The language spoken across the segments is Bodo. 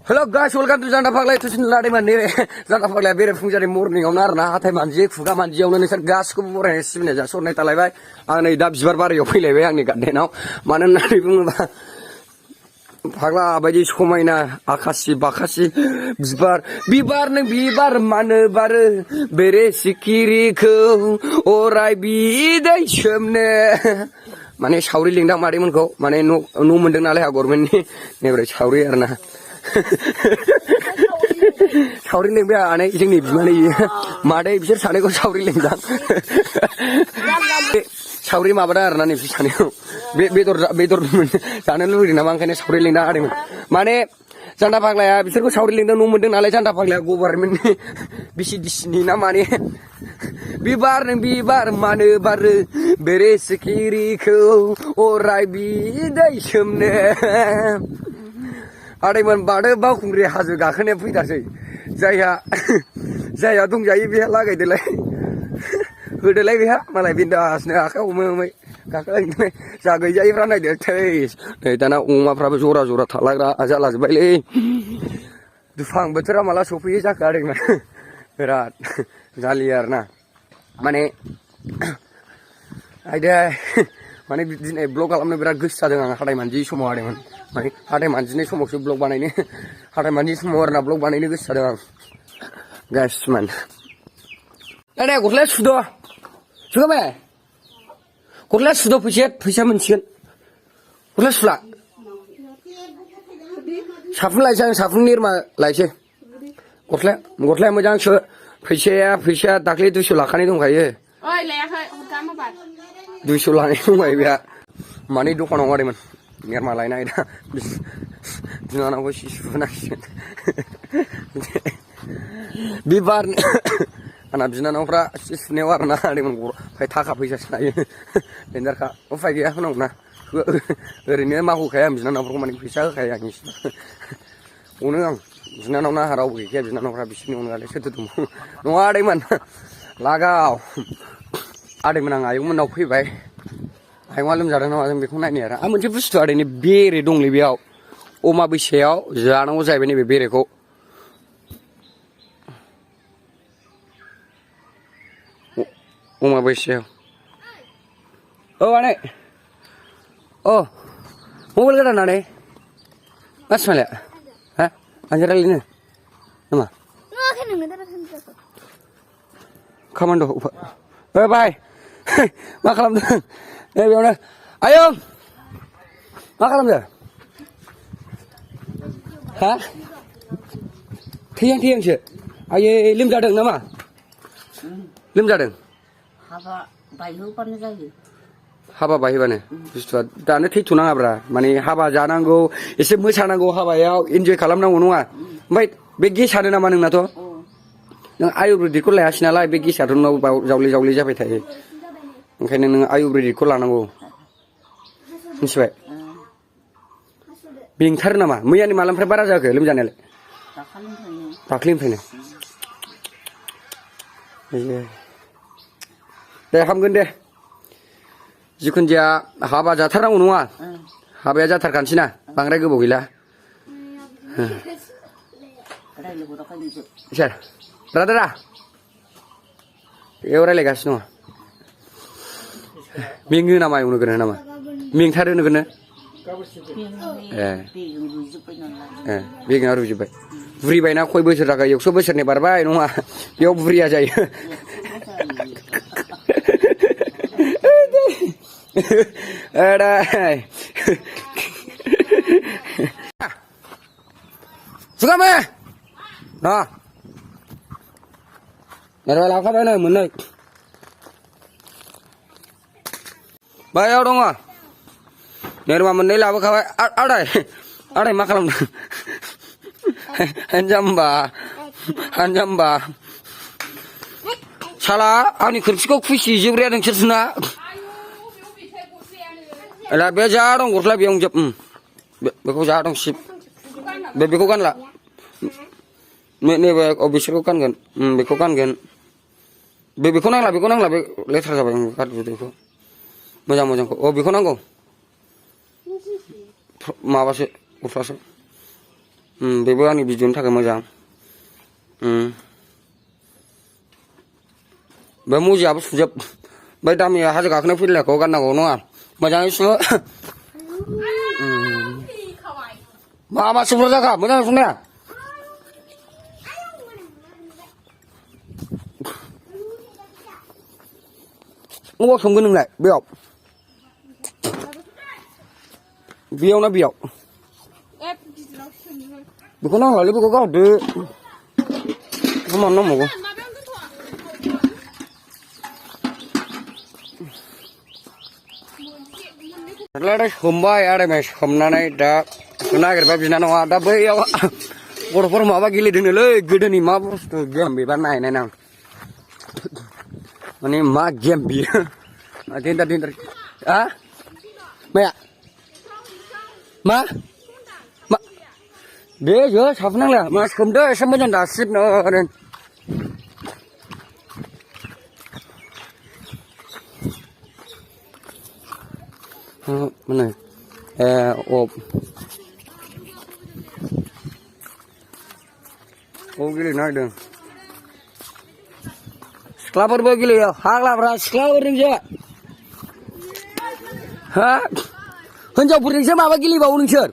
Hello guys, welcome to Janda Paglay. Tuh lari mandi, Janda Paglay beri fungsi morning. Omnar nah hatai manji, fuga manji. Omnar nisar gas ku murah estimnya jas. Sorry talai bay. Ane idap jibar bar yopi lebe yang nikat denau. Mana nari pun bah. Pagla abaji sumaina akasi bakasi bibar bibar neng bibar mana bar beri sikiri ke orai bidai cemne. Mana sauri lingdang mari mun ko. Mana nu mendeng naleh agormen ni. Ni beri sauri erna. सावरि लेंबाय आनै जोंनि बिमानै मादै बिसोर सानैखौ सावरि लेंदां सावरि माबादा आरोना नै बिसोर सानैखौ बेदर जानो लुबैदों नामा ओंखायनो सावरि लेंदां आदैमोन माने जान्दा फाग्लाया बिसोरखौ सावरि लेंदों न' मोनदों नालाय जान्दा फाग्लाया गभार्नमेन्टनि बिसिडिसिनि ना माने बिबार नों बिबार मानो बारो बेरे सिखिरिखौ अराय बिदै सोमनो आदैमोन बादो बावखुंग्रि हाजो गाखोनाया फैथारसै जायहा दंजायो बेहा लागायदोलाय होदोलाय बेहा मालाय बिन्दासनो आखाइ हमै गाखोलांदोलाय जा गैजायैफ्रा नायदो थैस नै दाना अमाफ्राबो जरा जरा थालाग्रा जालाजोब्बायलै दुफां बोथोरा माला सफैयो जाखो आदैमोन बिराद जालियो आरोना माने आयदा माने दिनै ब्लग खालामनो बिराद गोसो जादों आं हाथाय मानजि समाव आदैमोन माने हाथाय मानजिनाय समावसो ब्लग बानायनो हाथाय मानजि समाव आरोना ब्लग बानायनो गोसो जादों आं गाइसमोन आदै गस्लाया सुद' बे गस्लाया सुद' फैसा मोनसिगोन गस्लाया सुला साफुन लायसै आं साफुन निरमा लायसै गस्लाया मोजां सो फैसाया दाख्लै 200 लाखानाय दंखायो ओइ लायाखै हरथाम बार 200 लानाय दंखायो बेहा माने दखानाव आदैमोन निरमा लायनाय दा बिनानावखौ सुनांसिगोन बिबार आंना बिनानावफ्रा सुनायाव आरोना आदैमोन ओमफ्राय थाखा फैसासो लायो देन्जारखा उफाय गैया होनांगौना ओरैनो मावहोखाया आं बिनानावफोरखौ माने फैसा होखाया आं इसिबां अनो आं बिनानावना आंहा रावबो गैखाया बिनानावफ्रा बिसोरनि अनगालाय सोरथो दङ नङा आदैमोन लागाव आदैमोन आं आयंमोननाव फैबाय आयंआ लोमजादों नामा जों बेखौ नायनो आरो आं मोनसे बुस्थु आदैनि बेरे दंलै बेयाव अमा बैसायाव जानांगौ जाहैबाय नैबे बेरेखौ अमा बैसायाव औ आनै अ मबाइल गोदान आनै मा सिमालाया हा आंजों रायलायनो नामा खामानि दं ओ बाय मा खालामदों नै बेयावनो आयं मा खालामदों हा थैहांसो आयै लोमजादों नामा लोमजादों हाबा बायहोबानो बुस्थुआ दानो थैथ'नाङाब्रा माने हाबा जानांगौ एसे मोसानांगौ हाबायाव इन्जय खालामनांगौ नङा ओमफ्राय बे गेसानो नामा नोंनाथ' नों आयुर्वेदिकखौ लायासै नालाय बे गेसाथ' नोंनाव जावले जाबाय थायो ओंखायनो नों आयुर्वेदिकखौ लानांगौ मिथिबाय बेंथारो नामा मैयानि मालानिफ्राय बारा जाखो लोमजानायालाय दाख्लैनिफ्रायनो दे हामगोन दे जिखुनु जाया हाबा जाथारनांगौ नङा हाबाया जाथारखानोसै ना बांद्राय गोबाव गैला सोर ब्रादारा बेयाव रायलायगासिनो दङ मेङो नामा एवनो गोनो नामा मेंथारो नोगोनो बेगना रुजोब्बाय बुरिबायना खय बोसोर जाखो 100 बोसोरनि बारबाय नङा बेयाव बुरिया जायो सुगामे ना मेरा लाखाबाय नै मोननै बायाव दङ नेरमा मोननै लाबोखाबाय आदै मा खालामदों हानजाम्बा साला आंनि खोरखिखौ खुसिजोब्राया नोंसोरसोना बे जा दं गस्ला बेयावनो जोब बेखौ जा दं सिब बेखौ गानला नैबे बिसोरखौ गानगोन बेखौ गानगोन बेखौ नांला बे लेथ्रा जाबाय गारजोबदो बेखौ मोजांखौ बेखौ नांगौ माबासो गस्लासो बेबो आंनि भिडिअनि थाखाय मोजां बे मुजियाबो सुजोब बै दामिया हाजो गाखोनाय फैलायखौ गाननांगौ नङा मोजाङै सु मा सुब्रा जाखा मोजां सुनाया अबाव संगोन नोंलाय बेयाव ना बेयाव बेखौ नांलालै बेखौ गावदो मानो नांबावगौ सोमबाय आरामै सोमनानै दा नागिरबाय बिनानावा दा बैयाव गथ'फोर माबा गेलेदोंनोलै गोदोनि मा बुस्थु गेम बेबा नायनाय नां माने मा गेम बियो दिन्दार माया मा दे जो साफुनांला मा सोमदो एसे मोजां दासिबनो mana gini naik dong seklaper begini ya hagla beras seklaper nih ya hah henjau putih sama apa gini bau nih sir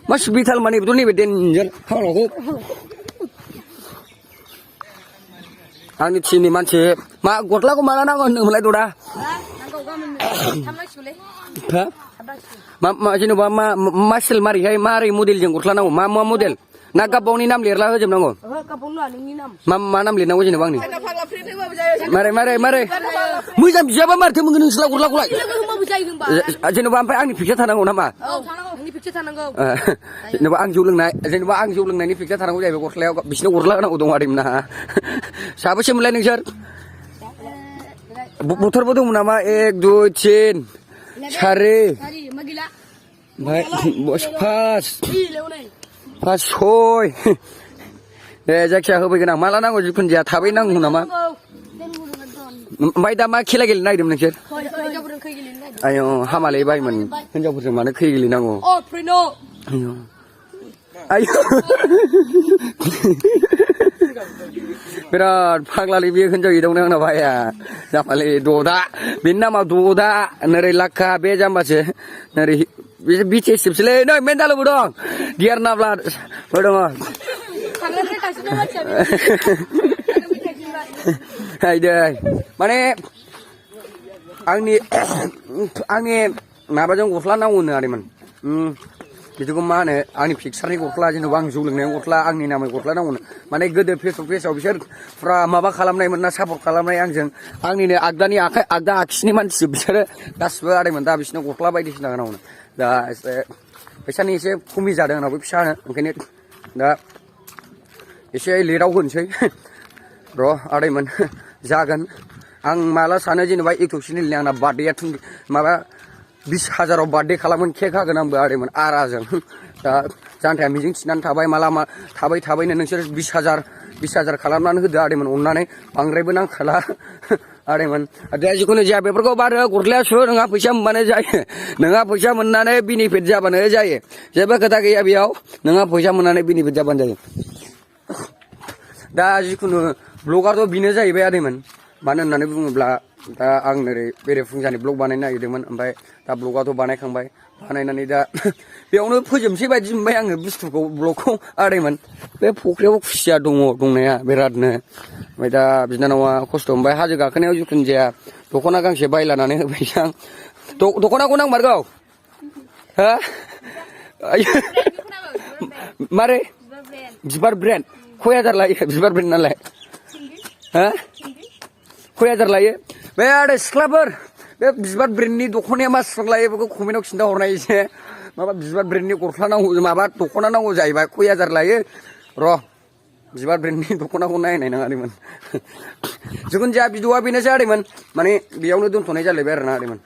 mas vital mana betul nih beden jar halo kok ani sini manci mak gotla ko mana nangon mulai tuh dah ha ma जेनेबा मा सेल मारैहाय मारै मडेलजों गस्ला नांगौ मा मडेल ना गाबावनि नाम लिरला होजोबनांगौ मा नाम लिरनांगौ जेनेबा आंनि मारै मोजां बिजाबा मारैथो मोनगोन नोंसोरला गस्लाखौलाय जेनेबा ओमफ्राय आंनि पिकचार थानांगौ नामा जेनेबा आं जौ लोंनायनि पिकचार थानांगौ जाहैबाय गस्लायाव बिसिनो गस्ला होनांगौ दं आरोमोन ना साबेसे मोनलाय नोंसोर बोथोरबो दंमोन नामा 1 2 3 सारे पास सय दे जायखिया होफैगोन आं माला नांगौ जिखुनु जाया थाबै नांगौ नामा ओमफ्राय दा मा खेला गेलेनो नागिरदोंमोन नोंसोर आयौ हामालै बायमोन हिनजावफोरजों मानो खै गेलेनांगौ आयौ बिराद फाग्लालै बे हिनजाव एदावनो आंना भाया जामालै ददा बेनि नामा ददा नोरै लाखा बे जाम्बासो नोरै बिटिएससिपसोलै नै मेन्दालबो दं दियार नाब्ला दङ आयदै माने आंनि माबाजों गस्ला नांगौ होनो आरोमोन बिदिखौ मा होनो आंनि पिकचारनि गस्ला जेनेबा आं जौ लोंनाय गस्ला आंनि नामै गस्ला नांगौनो माने गोदो फेसबुक पेजाव बिसोर फुरा माबा खालामनायमोन ना सापर्ट खालामनाय आंजों आंनिनो आगदा आखिनि मानसि बिसोरो गासिबो आदैमोन दा बिसोरनो गस्ला बायदिसिना नांगौनो दा एसे फैसानि एसे खमि जादों आंनावबो फिसानो ओंखायनो दा एसे लेटआव होनोसै र' आदैमोन जागोन आं माला सानो जेनेबा इउटुब चेनेलनि आंना बार्थडेया माबा 20,000 बार्थडे खालामगोन केक हागोन आंबो आदैमोन आराजों दा जानथाया मिजिं थिनानै थाबाय माला थाबैनो नोंसोर 20,000 खालामनानै होदो आदैमोन अननानै बांद्रायबो नांखाला आदैमोन दा जिखुनु जाया बेफोरखौ बारो गस्लाया सु नोंहा फैसा मोनबानो जायो नोंहा फैसा मोननानै बेनिफिट जाबानो जायो जेबो खोथा गैया बेयाव नोंहा फैसा मोननानै बेनिफिट जाबानो जायो दा जिखुनु ब्लगारथ' बेनो जाहैबाय आदैमोन मानो होननानै बुङोब्ला दा आं ओरै बेरेफुंजानि ब्लग बानायनो नागिरदोंमोन ओमफ्राय दा ब्लगाथ' बानायखांबाय बानायनानै दा बेयावनो फोजोबसै बायदि मोनबाय आङो बुस्थुखौ ब्लगखौ आदैमोन बे फुख्रियाव खुसिया दङ दंनाया बिरादनो ओमफ्राय दा बिनानावा खस्थ' मोनबाय हाजो गाखोनायाव जिखुनु जाया दख'ना गांसे बायलानानै होबाय आं दख'नाखौ नांमारगौ हा मारै बिबार ब्रेन्ड खय हाजार लायो बिबार ब्रेन्ड नालाय हा खय हाजार लायो बे आदै सिख्लाफोर बे बिबार ब्रेन्डनि दख'नाया मा सिबां लायो बेखौ कमेन्टआव खिन्था हरनाय एसे माबा बिबार ब्रेन्डनि गस्ला नांगौ माबा दख'ना नांगौ जाहैबाय खय हाजार लायो र' बिबार ब्रेन्डनि दख'नाखौ नायनाय नाङामोन जिखुनु जाया भिडिअआ बेनोसै आदैमोन माने बेयावनो दोनथ'नाय जालायबाय आरोना आदैमोन